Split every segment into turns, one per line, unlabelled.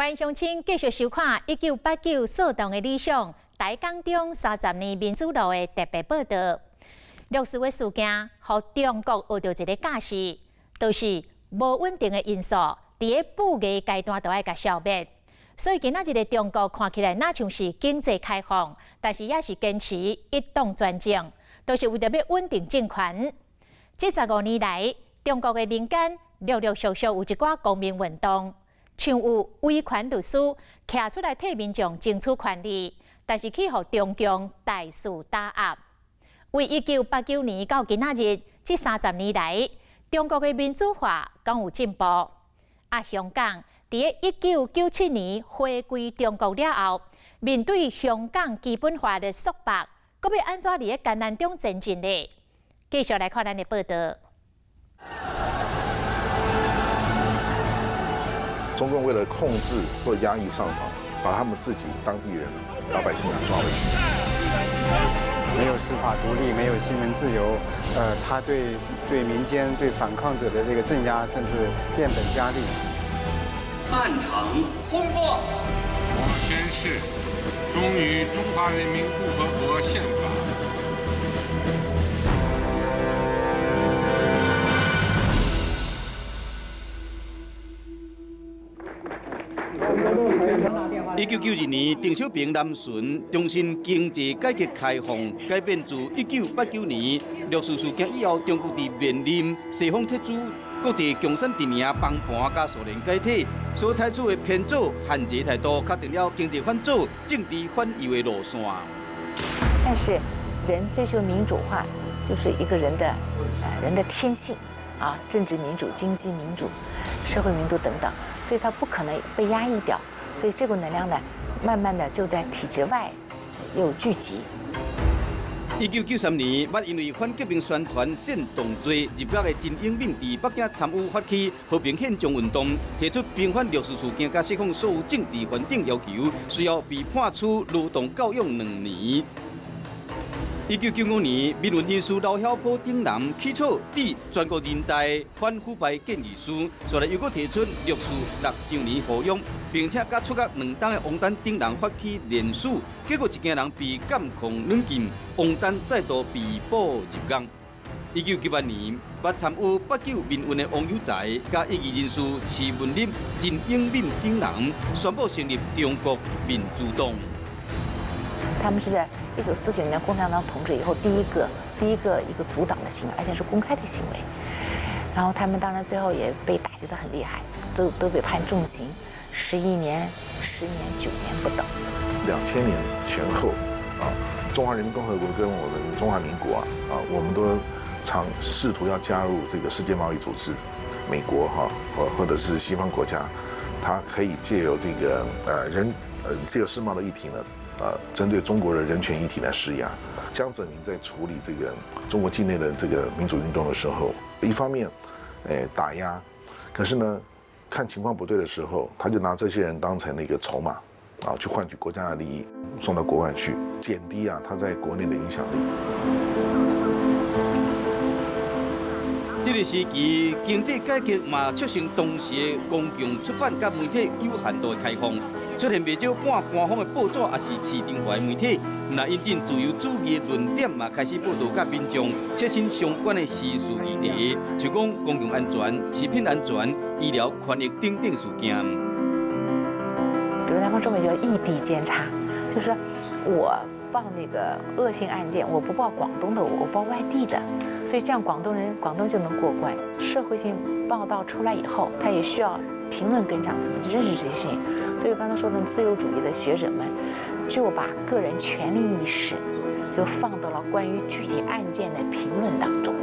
歡迎鄉親繼續收看1989掃動的理想台港中30年民主路的特別報導。六四的事件，予中國學著一个教訓，就是無穩定的因素，佇咧布藝階段就愛共消滅。所以今仔日的中國看起來若像是經濟開放，但是也是堅持一黨專政，都是為著欲穩定政權。這15年來，中國的民間陸陸續續有一寡公民運動，像有維權律師徛出來替民眾爭取權利，但是去予中共大肆打壓。為1989年到今仔日，這30年來，中國的民主化敢有進步？啊，香港佇咧1997年回歸中國了後，面對香港基本法的束縛，閣欲按怎佇咧艱難中前進呢？繼續來看咱的報導。
中共為了控制或壓抑上訪，把他們自己當地人老百姓啊抓回去。
沒有司法獨立，沒有新聞自由，他對民間、對反抗者的這個鎮壓，甚至變本加厲。
贊成通過。
我宣誓，忠於中華人民共和國憲法。
1992年，鄧小平南巡，重申經濟改革開放，改變自1989年六四事件以後，中國佇面臨西方撤資、國際共產陣營崩盤、佮蘇聯解體所採取的偏左限制態度，確定了經濟反左、政治反右的路線。
但是，人追求民主化，就是一個人的，人的天性，啊，政治民主、經濟民主、社會民主等等，所以他不可能被壓抑掉。所以這股能量呢，慢慢的就在體制外又聚集。
1993年，捌因為反革命宣傳煽動罪入獄的陳永敏，佇北京參與發起和平憲章運動，提出平反六四事件、佮釋放所有政治犯等要求，隨後被判處勞動教養2年。1995年，民運人士劉曉波等人起草致全國人大反腐敗建議書，後來又閣提出六四6週年呼籲，並且佮出獄兩冬的王丹等人發起聯署，結果一家人被監控軟禁，王丹再度被捕入獄。1998年，捌參與89民運的王有才、佮異議人士徐文立、陳永敏等人宣布成立中國民主黨。
他們是在1949年共產黨統治以後，第一個一個組黨的行為，而且是公開的行為。然後他們當然最後也被打擊得很厲害，都被判重刑，11年、10年、9年不等。
2000年前後，啊，中華人民共和國跟我們中華民國啊，啊，我們都常試圖要加入這個世界貿易組織，美國哈，或者是西方國家，它可以借由這個借由世貿的議題呢，針對中國的人權議題來施壓。江澤民在處理這個中國境內的這個民主運動的時候，一方面，打壓，可是呢，看情況不對的時候，他就拿這些人當成那個籌碼，啊，去換取國家的利益，送到國外去，減低啊他在國內的影響力。
這個時期，經濟改革嘛，促成當時的公共出版佮媒體有限度的開放。出現袂少半官方的報紙，抑是市場化的媒體，若引進自由主義的論點嘛，開始報導佮民眾切身相關的時事議題，像講公共安全、食品安全、醫療權益等等事件。
比如南方周末叫異地監察，就是我報那個惡性案件，我不報廣東的，我報外地的，所以這樣廣東人廣東就能過關。社會性報道出來以後，他也需要評論跟上，怎麼去認識這些事情？所以剛才說的自由主義的學者們，就把個人權利意識就放到了關於具體案件的評論當中。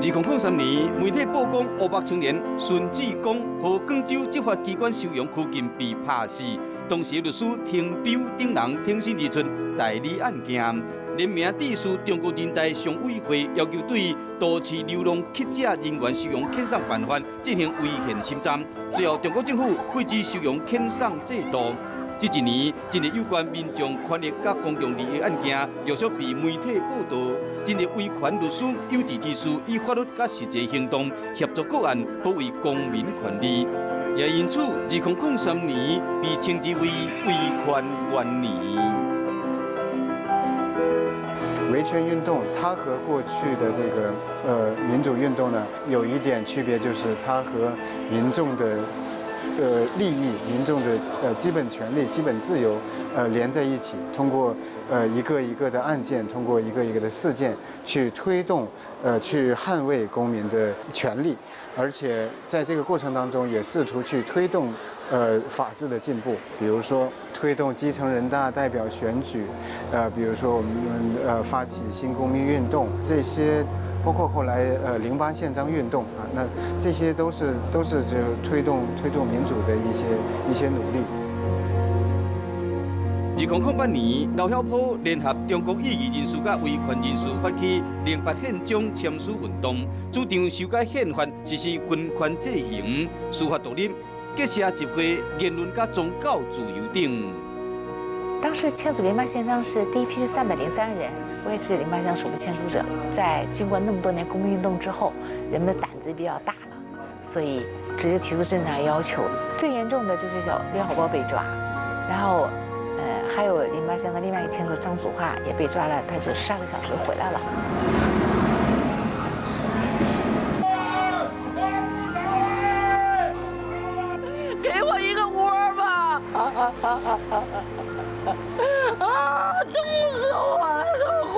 2003年，媒體曝光湖北青年孫志剛予廣州執法機關收容拘禁被拍死，當時律師程彪等人挺身而出代理案件，聯名致書中國人大常委會，要求對都市流浪乞食人員收容遣送辦法進行違憲審查。最後，中國政府廢止收容遣送制度。這一年，真濟有關民眾權益佮公共利益案件陸續被媒體報導。真濟維權律師、有志之士以法律佮實際行動協助個案，保衛公民權利。也因此，2003年被稱之為維權元年。
維權運動，它和過去的這個民主運動呢，有一點區別，就是它和民眾的利益、民眾的基本權利、基本自由連在一起，通過一個一個的案件，通過一個一個的事件去推動去捍衛公民的權利，而且在這個過程當中也試圖去推動法治的進步，比如說推動基層人大代表選舉，比如說我們發起新公民運動，這些包括後來08憲章運動啊，那這些都是就推動民主的一些努力。
2008年，劉曉波聯合中國異議人士佮維權人士發起零八憲章簽署運動，主張修改憲法，實施分權制衡、司法獨立、結社集會、言論佮宗教自由等。
當時簽署零八憲章是第一批是303人，我也是零八憲章首部簽署者。在經過那麼多年公民運動之後，人們的膽子比較大了，所以直接提出政治上要求。最嚴重的就是叫劉曉波被抓，然後，還有零八憲章另外一個簽署張祖華也被抓了，他就12個小時回來了。
給我一個窩吧！啊，凍死我了都快！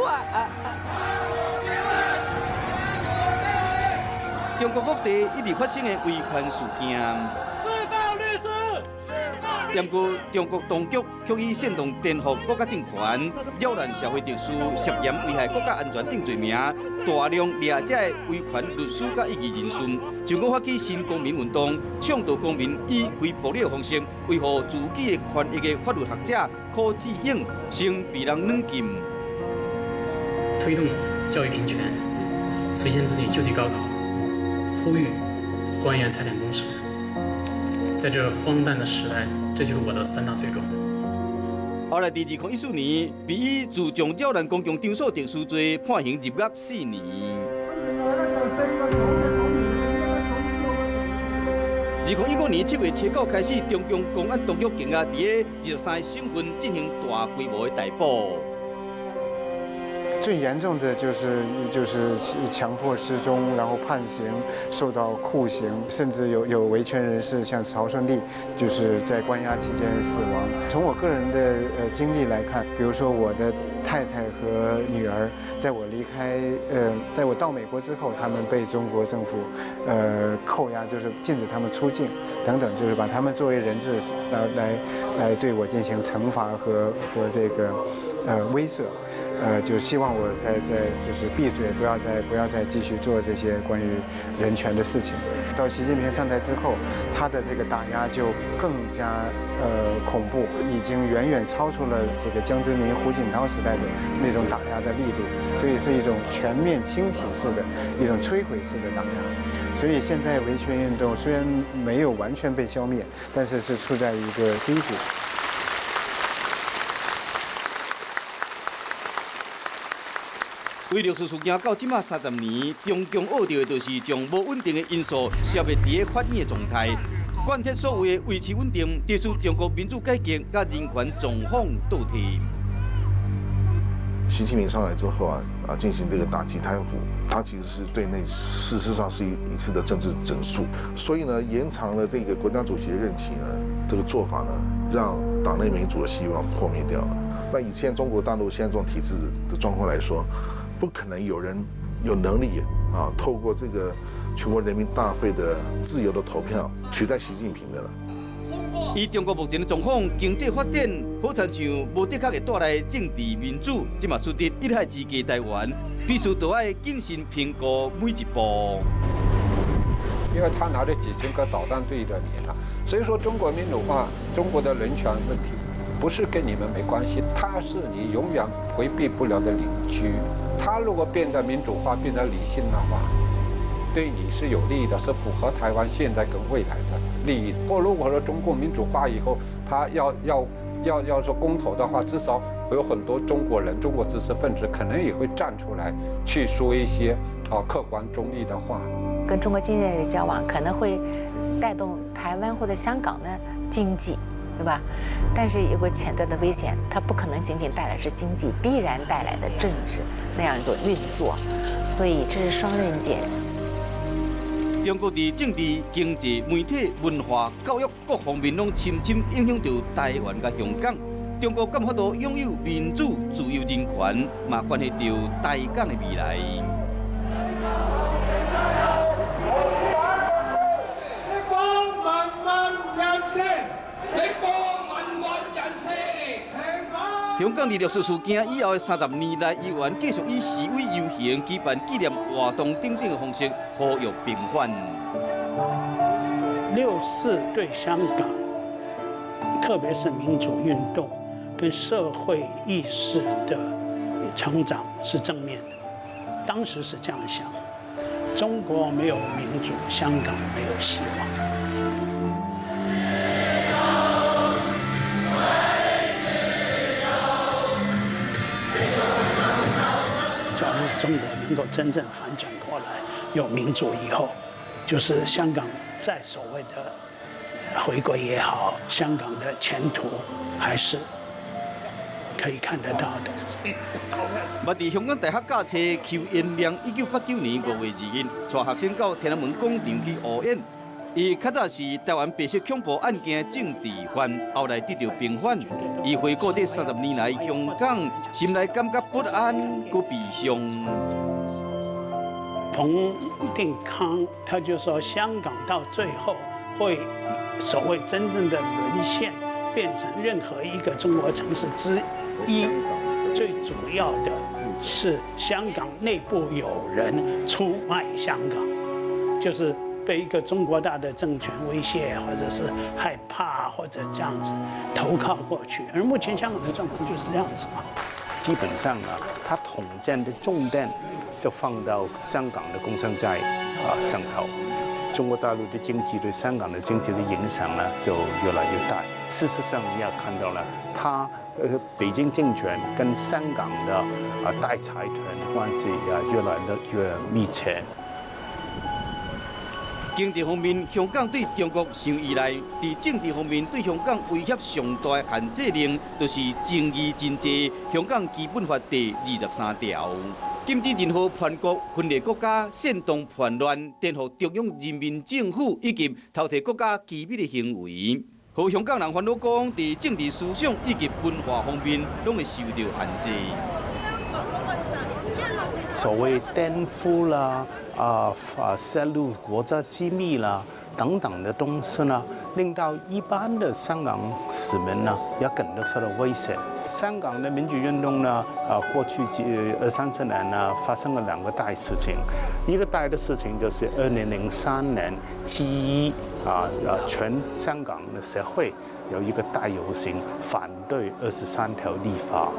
中國各地一直發生的維權事件。
釋放律師！
不過，中國當局卻以煽動顛覆國家政權、擾亂社會秩序、涉嫌危害國家安全等罪名，大量掠這維權律師佮異議人士。就講發起新公民運動，倡導公民以非暴力的方式維護自己的權益的法律學者柯志勇，先被人軟禁。
推動教育平權，隨遷子女就地高考，呼籲官員財產公示。在這荒誕的時代，這就是我的三大罪狀。
後來，佇2014年，被以聚眾擾亂公共場所秩序罪判刑入獄4年。2015年7月7號開始，中共公安當局鎮壓佇个23個省份進行大規模的逮捕。
最嚴重的就是強迫失蹤，然後判刑，受到酷刑，甚至有維權人士像曹順利，就是在關押期間死亡。從我個人的經歷來看，比如說我的太太和女兒，在我離開在我到美國之後，他們被中國政府扣押，就是禁止他們出境等等，就是把他們作為人質來對我進行懲罰和這個威懾。就希望我在就是閉嘴，不要再繼續做這些關於人權的事情。到習近平上台之後，他的這個打壓就更加恐怖，已經遠遠超出了這個江澤民、胡錦濤時代的那種打壓的力度，所以是一種全面清洗式的一種摧毀式的打壓。所以現在維權運動雖然沒有完全被消滅，但是是處在一個低谷。
為六四事件到這馬30年，中共學著的就是將無穩定的因素消滅佇个發展的狀態，貫徹所謂的維持穩定，提出中國民主改革佮人權狀況倒退。
習近平上來之後啊，進行這個打擊貪腐，他其實是對內事實上是一次的政治整肅，所以呢，延長了這個國家主席的任期呢，這個做法呢，讓黨內民主的希望破滅掉了。那以現在中國大陸現在這種體制的狀況來說，不可能有人有能力啊，透過這個全國人民大會的自由的投票取代習近平的了。
以中國目前的狀況，經濟發展好親像無的確會帶來政治民主，這嘛使得一海之隔台灣必須都愛謹慎評估每一步。
因為他拿了幾千個導彈對着你了，所以說中國民主化、中國的人權問題，不是跟你們沒關係，他是你永遠迴避不了的鄰居。他如果變得民主化、變得理性的話，對你是有利的，是符合台灣現在跟未來的利益。或如果說中共民主化以後，他要說公投的話，至少有很多中國人、中國知識分子可能也會站出來去說一些客觀中立的話。
跟中國經濟的交往可能會帶動台灣或者香港的經濟，對吧？但是有個潛在的危險，它不可能僅僅帶來是經濟，必然帶來的政治那樣一種運作，所以這是雙刃劍。
中國佇政治、經濟、媒體、文化、教育各方面，攏深深影響著台灣佮香港。中國敢有法度擁有民主、自由、人權，嘛關係著台港的未來。
釋放民運人士，釋放民運人士。
香港佇六四事件以後的30年來，依然繼續以示威遊行、舉辦紀念活動等等的方式呼籲平反。
六四對香港，特別是民主運動跟社會意識的成長是正面的。當時是這樣想：中國沒有民主，香港沒有希望。假如中國能夠真正反轉過來，有民主以後，就是香港在所謂的回歸也好，香港的前途還是可以看得到的。
捌佇香港大學教冊邱延亮，1989年5月2日，帶學生到天安門廣場去烏演。伊較早是台灣白色恐怖案件的政治犯，後來得著平反。伊回顧這30年來香港，心內感覺不安、閣悲傷。
彭定康他就說，香港到最後會所謂真正的淪陷，變成任何一個中國城市之一。最主要的是香港內部有人出賣香港，就是被一個中國大的政權威脅，或者是害怕，或者這樣子投靠過去。而目前香港的狀況就是這樣子嘛。
基本上呢，他統戰的重擔就放到香港的工商界上頭。中國大陸的經濟對香港的經濟的影響呢，就越來越大。事實上，你要看到呢，他北京政權跟香港的大財團的關係也越來越密切。
經濟方面，香港對中國傷依賴；佇政治方面，對香港威脅上大的限制令，就是爭議真濟。香港基本法第23條，禁止任何叛國、分裂國家、煽動叛亂、顛覆中央人民政府以及偷提國家機密的行為。予香港人煩惱講，佇政治思想以及文化方面，攏會受著限制。
所謂顛覆啦、泄露國家機密啦等等的東西呢，令到一般的香港市民呢，也感到受到威脅。香港的民主運動呢，過去幾二三十年呢，發生了兩個大事情。一個大的事情就是2003年7.1全香港的社會有一個大遊行，反對23條立法。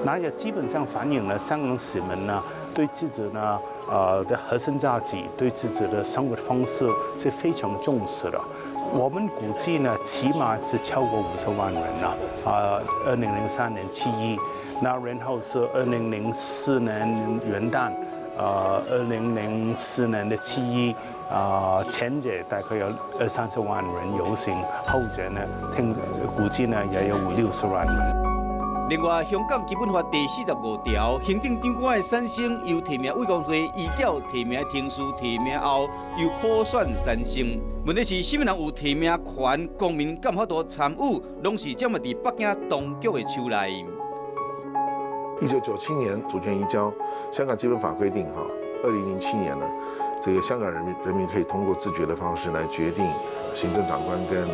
那也基本上反映了香港市民呢，對自己呢，的核心價值，對自己的生活方式是非常重視的。我們估計呢，起碼是超過50萬人了。2003年7.1，那然後是2004年元旦，2004年的7.1，前者大概有二三十萬人遊行，後者呢，聽估計呢也有五六十萬人。
另外，香港基本法第45條，行政長官的產生由提名委員會依照提名程序提名後，由普選產生。問題是，啥物人有提名權，公民敢有法度參與，攏是掌握佇北京當局的手內。
1997年主權移交，香港基本法規定，哈，2007年呢，這個香港人民可以通過自決的方式來決定行政長官跟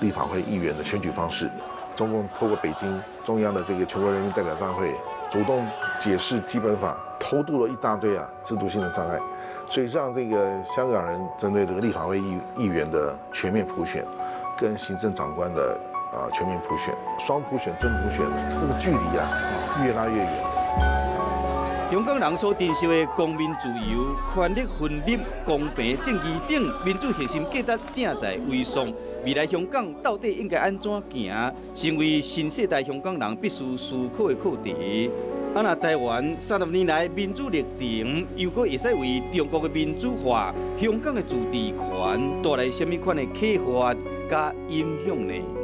立法會議員的選舉方式。中共透過北京中央的這個全國人民代表大會主動解釋基本法，偷渡了一大堆制度性的障礙，所以讓這個香港人針對這個立法會議員的全面普選，跟行政長官的全面普選、雙普選、真普選那個距離越拉越遠。
香港人所珍惜的公民自由、權力分立、公平正義等民主核心價值正在萎縮。未來香港到底應該按怎行，成為新世代香港人必須思考的課題。啊，若台灣30年來民主歷程，又閣會使為中國的民主化、香港的自治權帶來啥物款的啟發佮影響呢？